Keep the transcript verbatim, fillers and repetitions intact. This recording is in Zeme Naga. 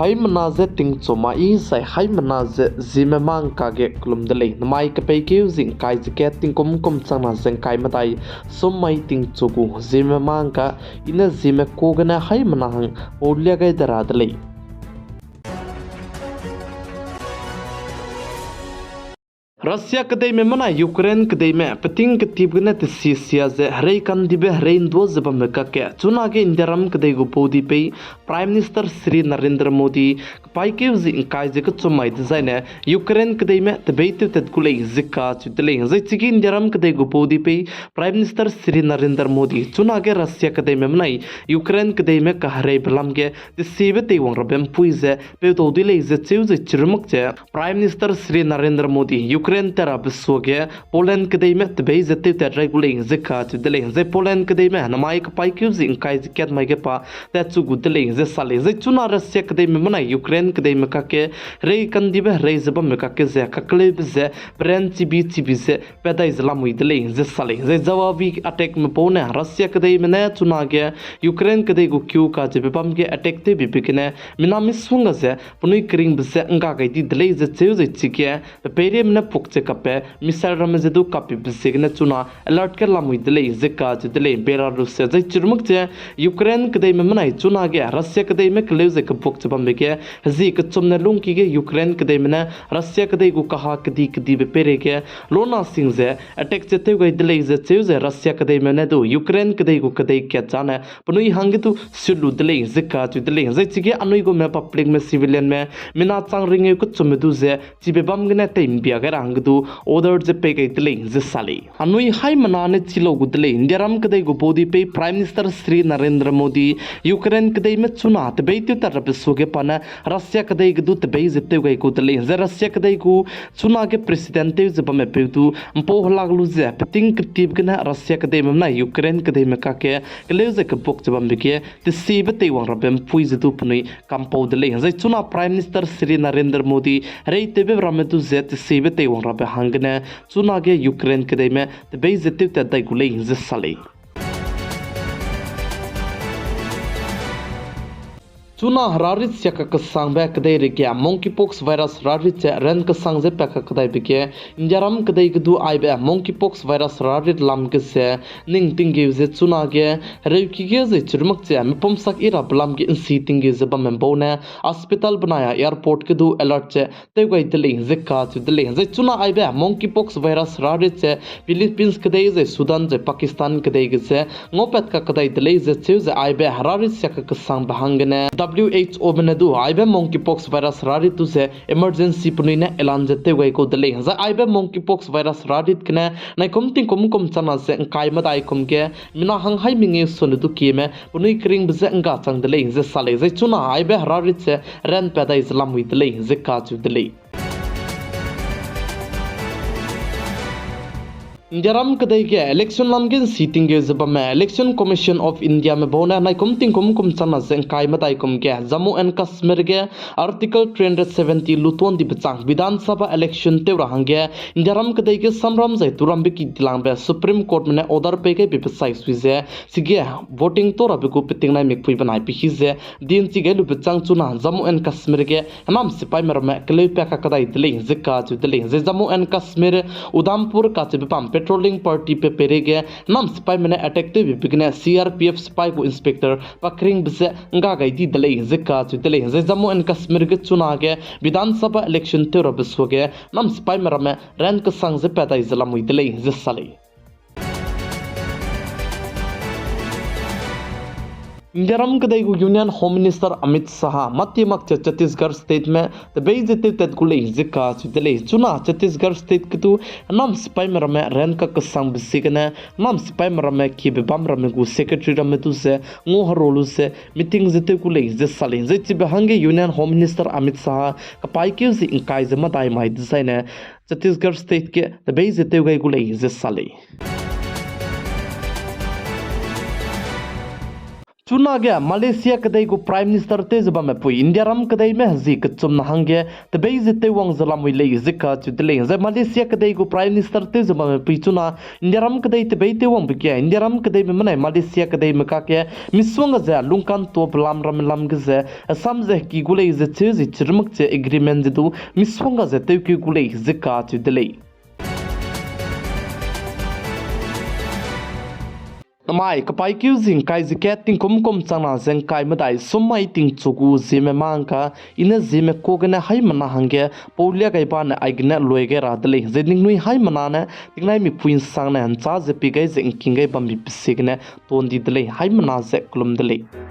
Haimena ze tingchu mai zai haimena ze Zeme mangka ge kelum de lei. Namai kepeikeu zi ngkai ze kat tingkum kum changna ze ngkai medai sum mai tingchu gu Zeme mangka, i ne Zeme ku gene haimena hang paulia gai de ra de lei. Russia kedeime menai Ukraine kedeime peting ketip gene tesie sia ze herei kandibe herei ndua ze bambe kakge, chunage Indiaram kedei gu baudipei Prime Minister Shri Narendra Modi kepaîkeu zi ngkai ze kechum mai dezaine Ukraine kedeime tebeîtew tat gu lei ze kacheu de lei. Zai chige Indiaram kedei gu baudipei Prime Minister Shri Narendra Modi chunage Russia kedeime menai Ukraine kedeime kahereibe lam ge tesiebe teiwang rabe mpui ze peudau di lei ze cheu ze chirumak ze Prime Minister Shri Narendra Modi Ukraine tat rabe suage Poland kedeime tebeî ze tewtat rai gu lei ze kacheu de lei. Zai Poland kedeime namai kepaîkeu zi ngkai ze kat mai ge pa tatchu gu de lei ze sa lei. Zai chuna Russia kedeime menai Ukraine kedeime kakge herei kandibe herei ze bambe kakge ze kakleube ze peranchibi chibi ze pat dai ze lamui de lei ze sa lei. Zai Jawabi attackme bau ne Russia kedeime ne chunage Ukraine kedei gu keu kacheube bam ge attack tewbebe gene mina misongga ze penui keringbe ze ngga gai di de lei ze cheu zai chige pe peireme ne puk ze kapbe missile ramme ze du kapbe ziegene chuna alert ge lamui de lei ze kacheu de lei Belarus ze. Zai chirumak ze Ukraine kedeime menai chunage Russia kedeime keleu ze kebuk ze bambe ge hezi kechum ne lungki ge Ukraine kedeime ne Russia kedei gu kaha kedi kedibe peireige lona sing ze attack ze tew gai de lei ze cheu ze Russia kedeime ne du Ukraine kedei gu kedei kat zane penui hangge du sut lu de lei ze kacheu de lei. Zai chige anui gume publicme civilianme mina chang ringeu kechumme du ze chibe bam gene teimbia gai ra hangge du order ze pei gai de lei ze sa lei. Anui haimena ne chi lau gu de lei, Indiaram kedei gu baudipei Prime Minister Shri Narendra Modi Ukraine kedeime chuna tebeîtew tat rabe suage pa ne Russia kedei ge du tebeî ze tew gai gu de lei. Zai Russia kedei gu chunage President tew ze bamme peu du mpau helak lu ze peting ketip gene Russia kedeime menai Ukraine kedeime kakge keleu ze kebuk ze bambe ge tesiebe teiwang rabe mpui ze du penui kampau de lei. Zai chuna Prime Minister Shri Narendra Modi hereitewbe ramme du ze tesiebe teiwang rabe hanggene chunage Ukraine kedeime tebeî ze tewtat dai gu lei ze sa lei. Chuna herarit siaka kesangbe kedeirei ge monkeypox virus herarit ze ran kesang ze pa kakdaibe ge Indiaram kedei ge du aibe monkeypox virus herarit lam ge ze ning tinggeu ze chunage hereuki ge zai chirumak ze mepumsak i rabe lam ge nsi tinggeu ze bamme bau ne hospital benai a airport ge du alert ze tew gai de lei ze kacheu de lei. Zai chuna aibe monkeypox virus herarit ze Philippines kedei zai Sudan zai Pakistan kedei ge ze ngaupat kakdai de lei ze cheu ze aibe herarit siaka kesangbe hanggene W H O me ne du aibe monkeypox virus herarit du ze emergency penui ne elan ze tew gai kau de lei. Zai aibe monkeypox virus herarit gene naikum tingkum kum chana ze ngkai medai kum ge mina hang hai mengeu sone du kieme penui keringbe je ngga chang de lei ze sa lei. Zai chuna aibe herarit ze ran pa dai ze lamui de lei ze kacheu de lei. Indiaram kedei ge election lam ge nsi tinggeu ze bamme Election Commission of India me bau ne naikum tingkum kum chana ze ngkai medai kum ge Jammu and Kashmir ge Article three hundred seventy luton dibe chang Bidhan Sabha election tew ra hangge Indiaram kedei ge samram zai turambe ki dilangbe Supreme Court me ne order pei gaibe pesai sui ze chige voting to rabe gu peting nai mikpui benai pehi ze din chi gai lube chang chuna Jammu and Kashmir ge henam sipaime ramme keleu pa kakdai de lei ze kacheu de lei. Zai Jammu and Kashmir Udhampur kacheube bam patrolling party pe peireige henam sipaime ne attack tewbebe gene C R P F sipai gu inspector pa keringbe je ngga gai di de lei ze kacheu de lei. Zai Jammu and Kashmir ge chunage Bidhan Sabha election tew rabe suage henam sipaime ramme ran kesang ze pa dai ze lamui de lei ze sa lei. Indiaram kedei gu Union Home Minister Amit Shah mâtie mak che Chhattisgarh State me tebei ze tewtat gu lei ze kacheu de lei. Chuna Chhattisgarh State ge du henam sipaime ramme ran kakesangbe ziegene henam sipaime ramme kiebe bam ramme gu secretary ramme du ze ngau hero lu ze meeting ze tew gu lei ze sa lei. Zai chibe hangge Union Home Minister Amit Shah kapaîkeu zi ngkai ze medai mai dezaine Chhattisgarh State ge tebei ze tew gai gu lei ze sa lei. Chunage Malaysia kedei gu Prime Minister tew ze bamme pui Indiaram kedeime hezi kechumna hangge tebei ze tewwang ze lamui lei ze kacheu de lei. Zai Malaysia kedei gu Prime Minister tew ze bamme pui chuna Indiaram kedei tebei tewwangbe ge Indiaram kedeime menai Malaysia kedeime kakge misongga ze lungkantuabe lam ramme lam ge ze Assam ze heki gu lei ze cheu zi chirmak ze agreement ze du misongga ze tewkeu gu lei ze kacheu de lei. Namai kapaîkeu zi ngkai ze kat tingkum kum changna ze ngkai medai summai tingchu gu ziemme mâ ngka, i ne ziemme ka gene haimena hangge paulia gai bane aigene lui gai ra de lei. Zai ningnui haimena ne tingnaimi pui nsangne nchâ ze pie gai ze ngking gai bambi pe ziegene tuâ ndi de lei, haimena ze kelum de lei.